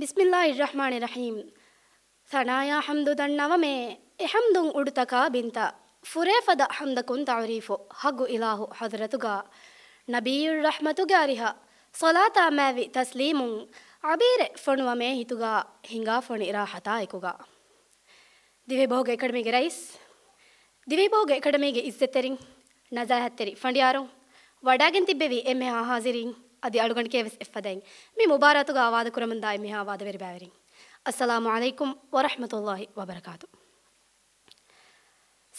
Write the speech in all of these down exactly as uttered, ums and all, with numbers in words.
ބިސްމިއްލާހިއްރަޙްމާނިއްރަޙީމް. ސަނާޔާ ޙަމްދު ދަންނަވަމޭ، އެ ޙަމްދުން އުޑުތަކާ ބިންތައް. ފުރޭފަދަ ޙަމްދަކުން ތަޢުރީފު، ޙައްގު އިލާހު ޙަޟްރަތުގަ. ނަބިއްޔުއްރަޙްމަތުގެ އަރިހަށް، ޞަލާތާ މާތްވި ތަސްލީމުން، ޢަބީރެއް ފޮނުވަމޭ ހިތުގަ، ހިނގާ ފޮނި ރާޙަތާ އެކުގަ. ދިވެހިބަހުގެ އެކަޑަމީގެ ރައީސް، ދިވެހިބަހުގެ އެކަޑަމީގެ އިއްޒަތްތެރިން، ނަޒާހަތްތެރި ފަނޑިޔާރުން، ވަޑައިގެން ތިއްބެވި އެންމެހާ ޙާޟިރީން، އަދި އަޅުގަނޑުގެ ވެސް އެއްފަދައިން މި މުބާރާތުގަ ވާދަކުރަމުންދާ އެންމެހާ ވާދަވެރި ބައިވެރިން، އައްސަލާމު ޢަލައިކުމް ވަރަޙްމަތުﷲި ވަބަރަކާތު.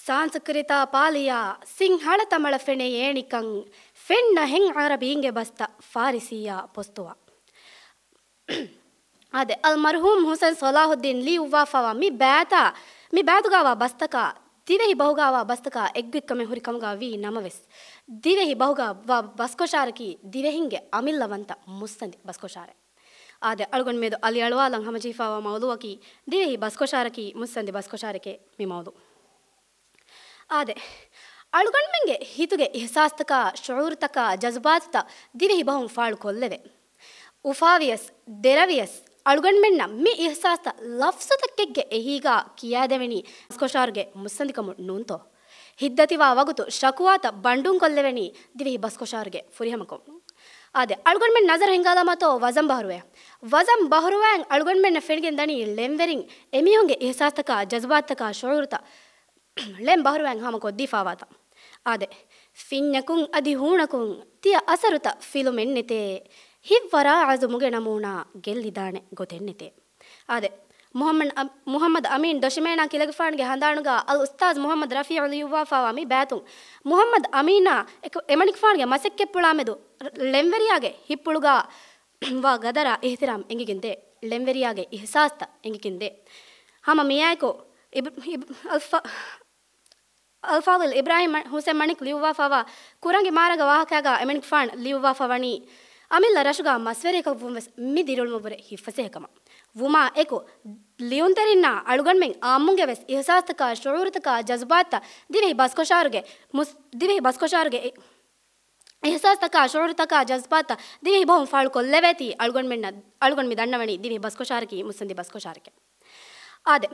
ސާންސްކްރިތާ ޕާލިޔާ ސިންހަޅަ ތަމަޅަ ފެނޭ އޭނިކަން، ފެންނަ ހެން ޢަރަބީންގެ ބަސްތައް ފާރިސީއާ ޕޮސްތުވާ. އާދެ، އަލްމަރްޙޫމް ޙުސެން ޞަލާޙުއްދީން ލިޔުއްވާފައިވާ މި ބައިތާ، މި ބައިތުގައިވާ ބަސްތަކާ، ދިވެހި ބަހުގައިވާ ބަސްތަކާ އެއްގޮތްކަމެއް ހުރި ކަމުގަ ވީ ނަމަވެސް، ދިވެހި ބަހުގަ ވާ ބަސްކޮށާރަކީ ދިވެހިންގެ އަމިއްލަވަންތަ މުއްސަނދި ބަސްކޮށާރެއް. އާދެ، އަޅުގަނޑު މިއަދު އަލިއަޅުވާލަން ހަމަޖެހިފައިވާ މައުޟޫޢަކީ ދިވެހި ބަސްކޮށާރަކީ މުއްސަނދި ބަސްކޮށާރެކޭ މި މައުޟޫޢު. އާދެ، އަޅުގަނޑުމެންގެ ހިތުގެ އިޙްސާސްތަކާ، ޝުޢޫރުތަކާ، ޖަޒުބާތުތައް ދިވެހި ބަހުން ފާޅު ކޮށްލެވޭ. އުފާވިޔަސް، ދެރަވިޔަސް، އަޅުގަނޑުމެންނަށް މި އިޙްސާސްތައް ލަފްޒުތަކެއްގެ އެހީގަ ކިޔާދެވެނީ ބަސްކޮށާރުގެ މުއްސަނދިކަމުން ނޫންތޯ؟ ހިތްދަތިވާ ވަގުތު ޝަކުވާތައް ބަންޑުން ކޮށްލެވެނީ ދިވެހި ބަސްކޮށާރުގެ ފުރިހަމަކަމުން. އާދެ، އަޅުގަނޑުމެން ނަޒަރު ހިންގާލަމާތޯ ވަޒަން ބަހުރުވައި. ވަޒަން ބަހުރުވައިން އަޅުގަނޑުމެންނަށް ފެނިގެން ދަނީ ޅެންވެރިން އެމީހުންގެ އިޙްސާސްތަކާ، ޖަޒުބާތުތަކާ، ޝުޢޫރުތައް ޅެން ބަހުރުވައިން ހާމަ ކޮށްދީފާވާތަން. އާދެ، ފިންޏަކުން އަދި ހޫނަކުން ތިޔަ އަސަރުތައް ފިލުމެއްނެތޭ. ހިތްވަރާ އަޒުމުގެ ނަމޫނާ ގެއްލިދާނެ ގޮތެއްނެތޭ. އާދެ، މުޙައްމަދު އަ-، މުޙައްމަދު އަމީން ދޮށިމޭނާ ކިލަގެފާނުގެ ހަނދާނުގަ އަލް އުސްތާޛު މުޙައްމަދު ރަފީޢު ލިޔުއްވާފާވާ މި ބައިތުން، މުޙައްމަދު އަމީނާ އެކު-، އެމަނިކުފާނުގެ މަސައްކަތްޕުޅާމެދު ޅެންވެރިޔާގެ ހިތްޕުޅުގަ ވާ ގަދަރާ އިޙްތިރާމް އެނގިގެންދޭ. ޅެންވެރިޔާގެ އިޙްސާސްތައް އެނގިގެންދޭ. ހަމަ މިއާއެކު އިބް-، އިބް-، އަލްފާ-، އަލްފާޟިލް އިބްރާހީމް މަ-، ޙުސެން މަނިކް ލިޔުއްވާފާވާ ކުރަނގި މާރަގަ ވާހަކައިގަ އެމަނިކުފާނު ލިޔުއްވާފަ ވަނީ، އަމިއްލަ ރަށުގަ މަސްވެރިޔަކަށް ވުން ވެސް މި ދިރިއުޅުމަށްވުރެ ހިތްފަސޭހަކަމަށް. ވުމާ އެކު، ލިޔުންތެރިންނާ އަޅުގަނޑުމެން އާއްމުންގެ ވެސް އިޙްސާސްތަކާ، ޝުޢޫރުތަކާ، ޖަޒުބާތަށް ދިވެހި ބަސްކޮށާރުގެ މުސް-، ދިވެހި ބަސްކޮށާރުގެ އި-، އިޙްސާސްތަކާ، ޝުޢޫރުތަކާ، ޖަޒުބާތަށް ދިވެހި ބަހުން ފާޅު ކޮށްލެވޭތީ، އަޅުގަނޑުމެންނަށް، އަޅުގަނޑު މި ދަންނަވަނީ ދިވެހި ބަސްކޮށާރަކީ މުއްސަނދި ބަސްކޮށާރެކޭ. އާދެ،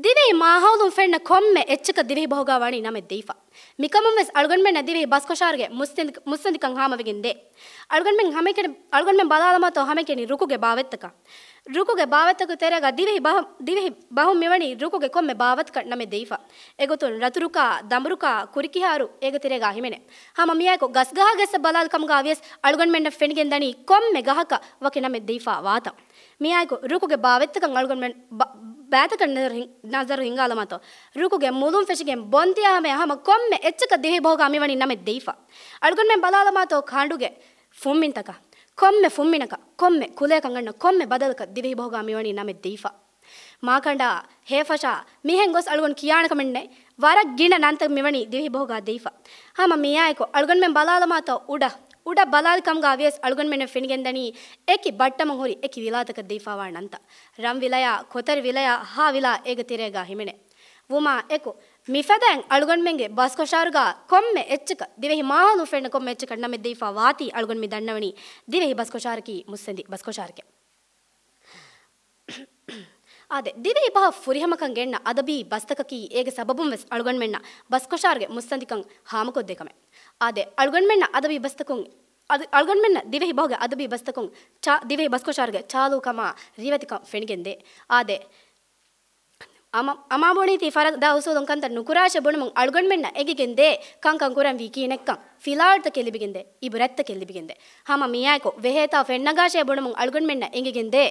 ދިވެހި މާހައުލުން ފެންނަ ކޮންމެ އެއްޗަކަށް ދިވެހި ބަހުގަ ވަނީ ނަމެއް ދެވިފަ. މިކަމުން ވެސް އަޅުގަނޑުމެންނަށް ދިވެހި ބަސްކޮށާރުގެ މުއްސަނދި-، މުއްސަނދިކަން ހާމަވެގެން ދޭ. އަޅުގަނޑުމެން ހަމައެކަނި-، އަޅުގަނޑުމެން ބަލާލަމާތޯ ހަމައެކަނި ރުކުގެ ބާވަތްތަކަށް. ރުކުގެ ބާވަތަކު ތެރޭގަ ދިވެހި ބަހު-، ދިވެހި ބަހުން މިވަނީ ރުކުގެ ކޮންމެ ބާވަތަކަށް ނަމެއް ދެވިފަ. އެގޮތުން ރަތުރުކާ، ދަނބުރުކާ، ކުރިކިހާރު އޭގެ ތެރޭގަ ހިމެނޭ. ހަމަ މިއާއެކު ގަސްގަހާގެއްސަށް ބަލާލި ކަމުގަ ވިޔަސް އަޅުގަނޑުމެންނަށް ފެނިގެން ދަނީ ކޮންމެ ގަހަކަށް ވަކި ނަމެއް ދެވިފަ ވާތަން. މިއާއެކު ރުކުގެ ބާވަތްތަކަށް އަޅުގަނޑުމެން ބަ-، ބާތަކަށް ނަޒަރު ހިން-، ނަޒަރު ހިންގާލަމާތޯ. ރުކުގެ މުލުން ފެށިގެން ބޮންތިޔާ ހަމަޔަށް ހަމަ ކޮންމެ އެއްޗަކަށް ދިވެހި ބަހުގަ މިވަނީ ނަމެއް ދެވިފަ. އަޅުގަނޑުމެން ބަލާލަމާތޯ ކަނޑުގެ ފުންމިންތަކަށް، ކޮންމެ ފުންމިނަކަށް، ކޮންމެ ކުލަޔަކަށް އަންނަ ކޮންމެ ބަދަލަކަށް ދިވެހި ބަހުގަ މިވަނީ ނަމެއް ދެވިފަ. މާކަނޑާ، ހޭފަށާ، މިހެން ގޮސް އަޅުގަނޑު ކިޔާނެ ކަމެއް ނެތް. ވަރަށް ގިނަ ނަންތައް މިވަނީ ދިވެހި ބަހުގަ ދެވިފަ. ހަމަ މިއާއެކު އަޅުގަނޑުމެން ބަލާލަމާތޯ އުޑަ، އުޑަ ބަލާލި ކަމުގަ ވިޔަސް އަޅުގަނޑުމެންނަށް ފެނިގެން ދަނީ އެކި ބައްޓަމުން ހުރި އެކި ވިލާތަކަށް ދެވިފައިވާ ނަންތައް. ރަން ވިލަޔާ، ކޮތަރި ވިލަޔާ، ހާ ވިލާ އޭގެ ތެރޭގަ ހިމެނޭ. ވުމާ އެކު، މިފަދައިން އަޅުގަނޑުމެންގެ ބަސްކޮށާރުގަ ކޮންމެ އެއްޗަކަށް، ދިވެހި މާހައުލުން ފެންނަ ކޮންމެ އެއްޗަކަށް ނަމެއް ދެވިފަ ވާތީ އަޅުގަނޑު މި ދަންނަވަނީ ދިވެހި ބަސްކޮށާރަކީ މުއްސަނދި ބަސްކޮށާރެކޭ. އާދެ، ދިވެހި ބަހަށް ފުރިހަމަކަން ގެންނަ އަދަބީ ބަސްތަކަކީ އޭގެ ސަބަބުން ވެސް އަޅުގަނޑުމެންނަށް ބަސްކޮށާރުގެ މުއްސަނދިކަން ހާމަކޮށްދޭ ކަމެއް. އާދެ، އަޅުގަނޑުމެންނަށް އަދަބީ ބަސްތަކުން، އަދި އަޅުގަނޑުމެންނަށް ދިވެހި ބަހުގެ އަދަބީ ބަސްތަކުން ޗާ-، ދިވެހި ބަސްކޮށާރުގެ ޗާލުކަމާ ރިވެތިކަން ފެނިގެންދޭ. އާދެ، އަމަ-، އަމާބޮނީތީ ފަރަށް ދާ އުސޫލުން ކަންތައް ނުކުރާށޭ ބުނުމުން އަޅުގަނޑުމެންނަށް އެނގިގެން ދޭ، ކަންކަން ކުރަންވީ ކިހިނެއްކަން، ފިލާވަޅުތަކެއް ލިބިގެން ދޭ، އިބުރަތްތަކެއް ލިބިގެން ދޭ. ހަމަ މިއާއެކު ވެހޭތާ ފެންނަގާށޭ ބުނުމުން އަޅުގަނޑުމެންނަށް އެނގިގެން ދޭ،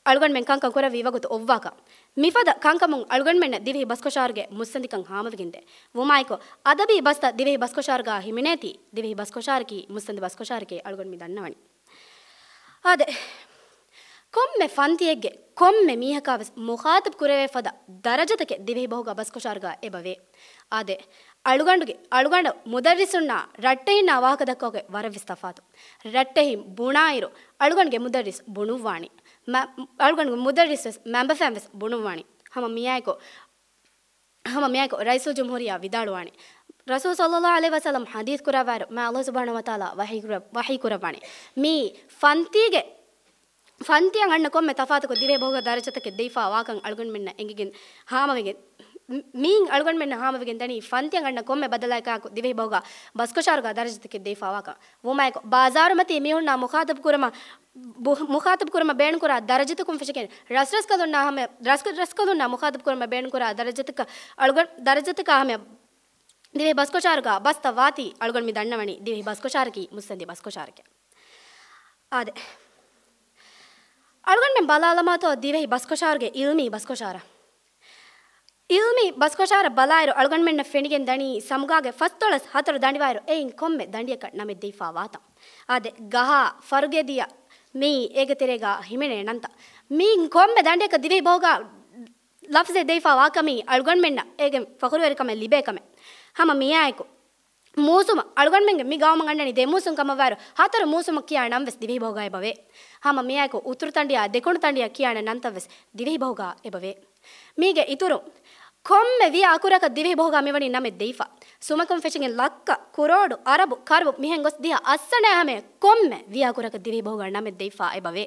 އަޅުގަނޑުމެން ކަންކަން ކުރަންވީ ވަގުތު އޮއްވާކަން. މިފަދަ ކަންކަމުން އަޅުގަނޑުމެންނަށް ދިވެހި ބަސްކޮށާރުގެ މުއްސަނދިކަން ހާމަވެގެން ދޭ. ވުމާއެކު، އަދަބީ ބަސްތައް ދިވެހި ބަސްކޮށާރުގަ ހިމެނޭތީ، ދިވެހި ބަސްކޮށާރަކީ މުއްސަނދި ބަސްކޮށާރެކޭ އަޅުގަނޑު މި ދަންނަވަނީ. އާދެ، ކޮންމެ ފަންތިއެއްގެ ކޮންމެ މީހަކާ ވެސް މުޚާތަބް ކުރެވޭ ފަދަ ދަރަޖަތަކެއް ދިވެހި ބަހުގަ ބަސްކޮށާރުގަ އެބަވޭ. އާދެ، އަޅުގަނޑުގެ، އަޅުގަނޑަށް މުދައްރިސުންނާ ރައްޓެހިންނާ ވާހަކަ ދައްކާގޮތް ވަރަށް ވެސް ތަފާތު. ރައްޓެހިން ބުނާއިރު، އަޅުގަނޑުގެ މުދައްރިސް ބުނުއްވާނީ. މަ-، އަޅުގަނޑުގެ މުދައްރިސް ވެސް މަންބަފައިން ވެސް ބުނުއްވާނީ. ހަމަ މިއާއެކު ހަމަ މިއާއެކު ރައީސުލްޖުމްހޫރިއްޔާ ވިދާޅުވާނެ، ރަސޫލު ޞައްލައްލާހު ޢަލައިހި ވަސައްލަމް ޙަދީޘް ކުރައްވާއިރު، މާ ﷲ ސުބްޙާނަހޫ ވަތަޢާލާ ވަޙީ ކުރަ-، ވަޙީ ކުރައްވާނެ. މީ ފަންތީގެ، ފަންތިއަށް އަންނަ ކޮންމެ ތަފާތަކު ދިވެހި ބަހުގަ ދަރަޖަތަކެއް ދެވިފާ ވާކަން އަޅުގަނޑުމެންނަށް އެނގިގެން ހާމަވެގެން، މި-، މީން އަޅުގަނޑުމެންނަށް ހާމަވެގެން ދަނީ ފަންތިއަށް އަންނަ ކޮންމެ ބަދަލަކާއެކު ދިވެހި ބަހުގަ ބަސްކޮށާރުގަ ދަރަޖަތަކެއް ދެވިފާ ވާކަން. ވުމާއެކު، ބާޒާރުމަތީ މީހުންނާ މުޚާތަބު ކުރަމަށް، ބު-، މުޚާތަބު ކުރަމަށް ބޭނުންކުރާ ދަރަޖަތަކުން ފެށިގެން، ރަސްރަސްކަލުންނާ ހަމަ، ރަސް-، ރަސްކަލުންނާ މުޚާތަބު ކުރަމަށް ބޭނުންކުރާ ދަރަޖަތަކަށް އަޅުގަނޑު، ދަރަޖަތަކާ ހަމަ ދިވެހި ބަސްކޮށާރުގަ ބަސްތައް ވާތީ، އަޅުގަނޑު މި ދަންނަވަނީ ދިވެހި ބަސްކޮށާރަކީ މުއްސަނދި ބަސްކޮށާރެކޭ. އާދެ. އަޅުގަނޑުމެން ބަލާލަމާތޯ ދިވެހި ބަސްކޮށާރުގެ އިލްމީ ބަސްކޮށާރަށް. އިލްމީ ބަސްކޮށާރަށް ބަލާއިރު އަޅުގަނޑުމެންނަށް ފެނިގެން ދަނީ ސަމުގާގެ ފަސްދޮޅަސް ހަތަރު ދަނޑިވާއިރު އެއިން ކޮންމެ ދަނޑިއަކަށް ނަމެއް ދެވިފާ ވާތަން. އާދެ، ގަހާ، ފަރުގެދިޔަ، މިއީ އޭގެ ތެރޭގަ ހިމެނޭ ނަންތައް. މި ކޮންމެ ދަނޑިއަކަށް ދިވެހި ބަހުގަ ލަފްޒެއް ދެވިފާ ވާކަމީ އަޅުގަނޑުމެންނަށް އޭގެ ފަޚުރުވެރިކަމެއް ލިބޭ ކަމެއް. ހަމަ މިއާއެކު މޫސުމަށް އަޅުގަނޑުމެންގެ މި ގައުމަށް އަންނަނީ ދެ މޫސުން ކަމަށްވާއިރު، ހަތަރު މޫސުމަށް ކިޔާ ނަން ވެސް ދިވެހި ބަހުގަ އެބަވޭ. ހަމަ މިއާއެކު އުތުރު ތަނޑިއާ ދެކުނު ތަނޑިއާ ކިޔާނެ ނަންތައް ވެސް ދިވެހި ބަހުގަ އެބަވޭ. މީގެ އިތުރުން ކޮންމެ ވިޔަ އަކުރަކަށް ދިވެހި ބަހުގަ މިވަނީ ނަމެއް ދެވިފަ. ސުމަކުން ފެށިގެން ލައްކަ، ކުރޯޑު، އަރަބު، ކަރަބު މިހެން ގޮސް ދިހަ އައްސަނައާ ހަމަޔަށް ކޮންމެ ވިޔަ އަކުރަކަށް ދިވެހި ބަހުގަ ނަމެއް ދެވިފަ އެބަވޭ.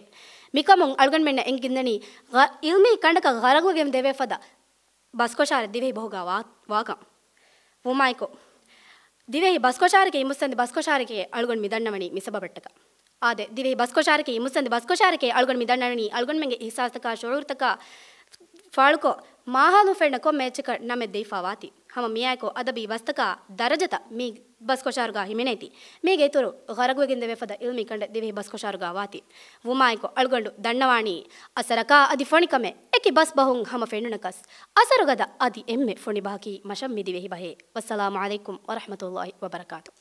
މިކަމުން އަޅުގަނޑުމެންނަށް އެނގިގެންދަނީ ގަ-، އިލްމީ ކަނޑަކަށް ޣަރަގުވެގެން ދެވޭ ފަދަ ބަސްކޮށާރެއް ދިވެހި ބަހުގަ ވާ-، ވާކަން. ވުމާއެކު، ދިވެހި ބަސްކޮށާރަކީ މުއްސަނދި ބަސްކޮށާރެކޭ އަޅުގަނޑު މި ދަންނަވަނީ މި ސަބަބަށްޓަކާ. އާދެ، ދިވެހި ބަސްކޮށާރަކީ މުއްސަނދި ބަސްކޮށާރެކޭ އަޅުގަނޑު މި ދަންނަވަނީ އަޅުގަނޑުމެންގެ އިހްސާސްތަކާ ޝުޢޫރުތަކާ ފާޅުކޮށް، މާހައުލުން ފެންނަ ކޮންމެ އެއްޗަކަށް ނަމެއް ދެވިފާ ވާތީ. ހަމަ މިއާއެކު އަދަބީ ބަސްތަކާ ދަރަޖަތައް މި ބަސްކޮށާރުގަ ހިމެނޭތީ. މީގެ އިތުރު ޣަރަގުވެގެން ދެވޭ ފަދަ އިލްމީ ކަނޑެއް ދިވެހި ބަސްކޮށާރުގަ ވާތީ. ވުމާއެކު އަޅުގަނޑު ދަންނަވާނީ އަސަރަކާ އަދި ފޮނިކަމެއް އެކި ބަސް ބަހުން ހަމަ ފެނުނަކަސް، އަސަރުގަދަ އަދި އެންމެ ފޮނި ބަހަކީ މަށަށް މި ދިވެހި ބަހޭ. ވައްސަލާމު ޢަލައިކުމް ވަރަޙްމަތުﷲި ވަބަރަކާތު.